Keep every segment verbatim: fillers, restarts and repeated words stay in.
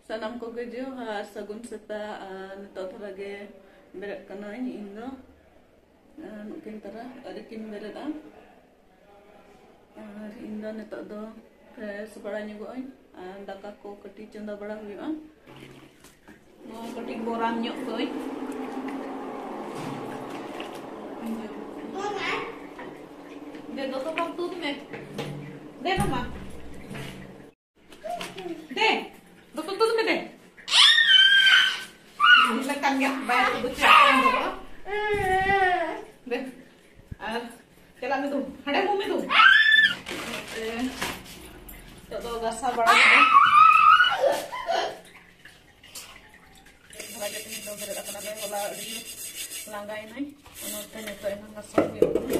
ᱥᱟᱱᱟᱢ ᱠᱚᱜᱮ ᱡᱚᱦᱟᱨ, ᱥᱟᱹᱜᱩᱱ ᱥᱮᱛᱟᱜ᱾ ᱟᱨ ᱱᱤᱛᱚᱜ ᱫᱷᱟᱨᱟ ᱜᱮ ᱵᱮᱨᱮᱫ ᱠᱟᱹᱱᱟᱹᱧ ᱤᱧ ᱫᱚ᱾ ᱟᱨ ᱱᱩᱠᱤᱱ ᱛᱟᱨᱟ ᱟᱹᱣᱨᱤ ᱠᱤᱱ ᱵᱮᱨᱮᱫᱼᱟ᱾ ᱟᱨ ᱤᱧ ᱫᱚ ᱱᱤᱛᱚᱜ ᱫᱚ ᱯᱷᱨᱮᱥ ᱵᱟᱲᱟ ᱧᱚᱜᱚᱜ ᱟᱹᱧ ᱟᱨ ᱫᱟᱠᱟ ᱠᱚ ᱠᱟᱹᱴᱤᱡ ᱪᱚᱸᱫᱟ ᱵᱟᱲᱟ ᱦᱩᱭᱩᱜᱼᱟ᱾ ᱱᱚᱣᱟ ᱠᱟᱹᱴᱤᱡ ᱵᱚᱨᱟᱢ ᱧᱚᱜ ᱠᱟᱹᱧ᱾ ᱫᱮ, ᱫᱚᱛᱚ ᱠᱚ ᱛᱩᱫ ᱢᱮ᱾ ᱫᱮ ᱢᱟᱢᱟ᱾ ᱫᱮ, ᱫᱚᱛᱚ ᱛᱩᱫ ᱢᱮ ᱫᱮ᱾ ᱞᱮᱠᱟᱱ ᱜᱮ ᱵᱟᱭ ᱛᱩᱫ ᱦᱚᱪᱚᱭᱮᱫ ᱠᱟᱱ ᱫᱚ᱾ ᱫᱮ, ᱟᱨ ᱪᱟᱞᱟᱜ ᱢᱮ ᱫᱩ, ᱦᱟᱸᱰᱮ ᱢᱩ ᱢᱮ ᱫᱩ᱾ ᱱᱤᱛᱚᱜ ᱫᱚ ᱜᱟᱥᱟᱣ ᱵᱟᱲᱟ ᱠᱮᱫᱟ᱾ ᱫᱷᱟᱨᱟ ᱜᱮ ᱛᱮᱦᱮᱧ ᱫᱚ ᱵᱮᱨᱮᱫ ᱟᱠᱟᱱᱟᱞᱮ, ᱦᱚᱞᱟ ᱟᱹᱰᱤ ᱞᱟᱸᱜᱟᱭᱮᱱᱟᱹᱧ, ᱚᱱᱟᱛᱮ ᱱᱤᱛᱚᱜ ᱮᱱᱟᱝ ᱜᱟᱥᱟᱣ ᱦᱩᱭᱩᱜ ᱠᱟᱱᱟ᱾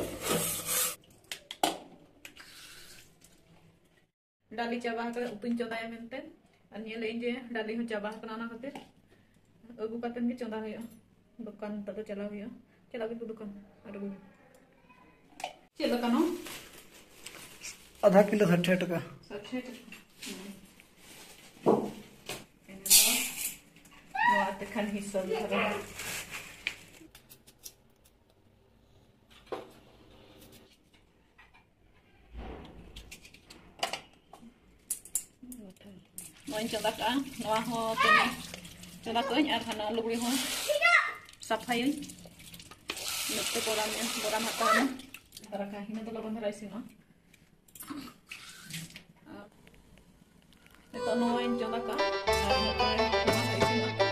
ᱰᱟᱹᱞᱤ ᱪᱟᱵᱟ ᱟᱠᱟᱫᱟ, ᱩᱛᱩᱧ ᱪᱚᱸᱫᱟᱭᱟ ᱢᱮᱱᱛᱮ᱾ ᱟᱨ ᱧᱮᱞᱮᱫ ᱟᱹᱧ ᱡᱮ ᱰᱟᱹᱞᱤ ᱦᱚᱸ ᱪᱟᱵᱟ ᱟᱠᱟᱱᱟ, ᱚᱱᱟ ᱠᱷᱟᱹᱛᱤᱨ ᱟᱹᱜᱩ ᱠᱟᱛᱮᱱ ᱜᱮ ᱪᱚᱸᱫᱟ ᱦᱩᱭᱩᱜᱼᱟ᱾ ᱫᱚᱠᱟᱱ ᱱᱤᱛᱚᱜ ᱫᱚ ᱪᱟᱞᱟᱣ ᱦᱩᱭᱩᱜᱼᱟ᱾ ᱪᱟᱞᱟᱜ ᱜᱮ ᱫᱚᱠᱟᱱ ᱟᱨ ᱟᱹᱜᱩᱭ ᱢᱮ᱾ ᱪᱮᱫ ᱞᱮᱠᱟ ᱱᱚᱣᱟ? ᱟᱫᱷᱟ ᱠᱤᱞᱳ ᱥᱟᱴᱷᱮ ᱴᱟᱠᱟ᱾ ᱥᱟᱴᱷᱮ ᱴᱟᱠᱟ᱾ ᱦᱩᱸ᱾ ᱤᱱᱟᱹ ᱫᱚ ᱱᱚᱣᱟ ᱛᱮᱠᱷᱟᱱ ᱦᱤᱥᱟᱹᱵ ᱫᱷᱟᱨᱟ᱾ ᱱᱚᱣᱟᱧ ᱪᱚᱸᱫᱟ ᱠᱟᱜᱼᱟ, ᱱᱚᱣᱟ ᱦᱚᱸ ᱛᱮᱱᱮ ᱪᱚᱸᱫᱟ ᱠᱟᱜᱼᱟᱹᱧ ᱟᱨ ᱦᱟᱱᱟ ᱞᱩᱜᱽᱲᱤ ᱦᱚᱸ ᱥᱟᱯᱷᱟᱭᱟᱹᱧ᱾ ᱤᱱᱟᱹᱜ ᱛᱮ ᱵᱚᱨᱟᱢ, ᱵᱚᱨᱟᱢ ᱦᱟᱛᱟᱣ ᱢᱮ᱾ ᱫᱷᱟᱨᱟ ᱠᱷᱟᱱ ᱤᱱᱟᱹ ᱫᱚ ᱞᱚᱜᱚᱱ ᱫᱷᱟᱨᱟ ᱤᱥᱤᱱᱚᱜᱼᱟ᱾ ᱱᱤᱛᱚᱜ ᱱᱚᱣᱟᱧ ᱪᱚᱸᱫᱟ ᱠᱟᱜᱼᱟ ᱟᱨ ᱤᱱᱟᱹ ᱯᱚᱨᱮ ᱱᱚᱣᱟ ᱦᱚᱸ ᱤᱥᱤᱱᱚᱜᱼᱟ᱾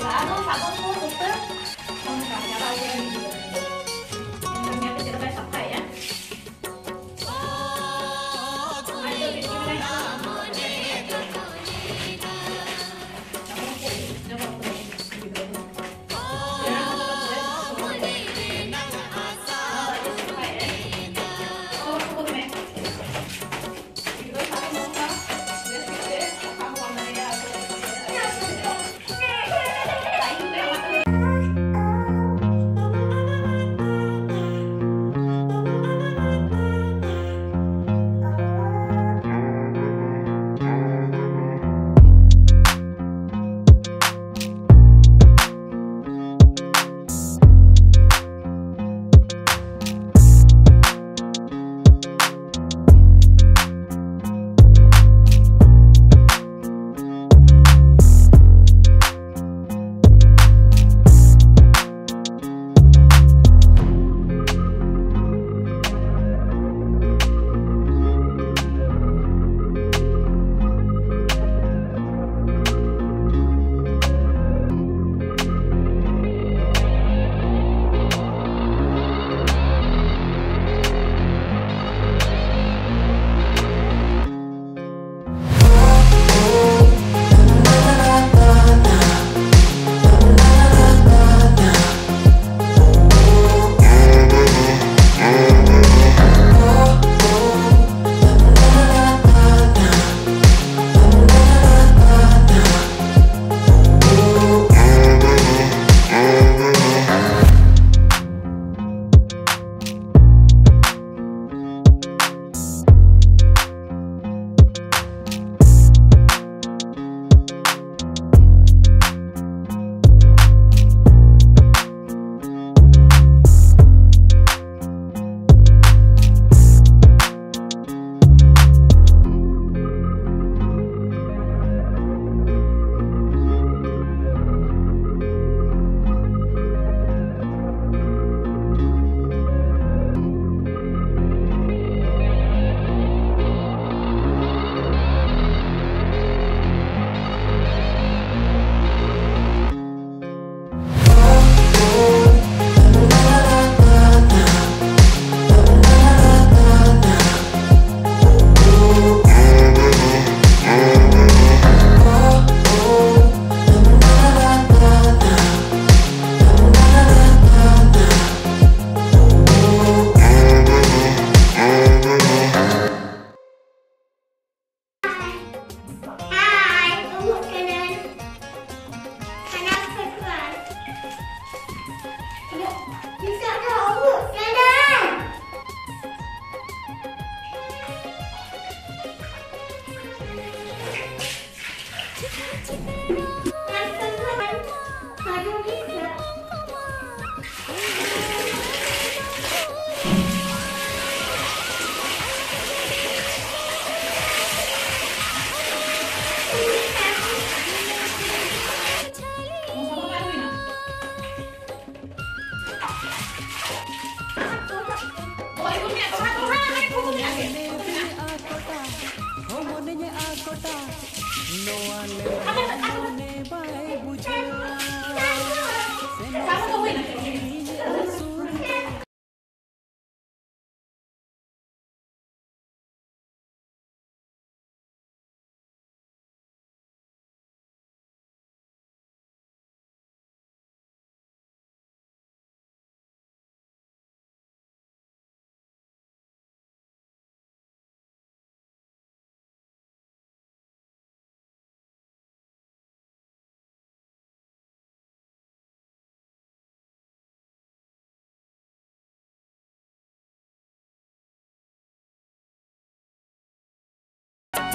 ᱟᱫᱚ ᱥᱟᱵᱚᱱ ᱠᱚ ᱩᱛᱟᱹᱨ ᱚᱱᱠᱟ ᱪᱟᱵᱟ ᱩᱛᱟᱹᱨ ᱮᱱ ᱜᱮ᱾ ᱮᱱᱠᱷᱟᱱ ᱧᱮᱞ ᱯᱮ ᱪᱮᱫ ᱞᱮᱠᱟᱭ ᱥᱟᱯᱷᱟᱭᱮᱫᱼᱟ᱾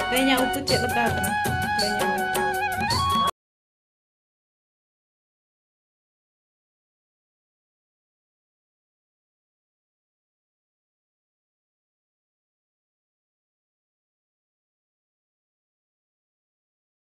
ᱛᱮᱦᱮᱧᱟᱜ ᱩᱛᱩ ᱪᱮᱫ ᱞᱮᱠᱟ ᱟᱠᱟᱱᱟ? ᱞᱟᱹᱭ ᱧᱚᱜ ᱢᱮ᱾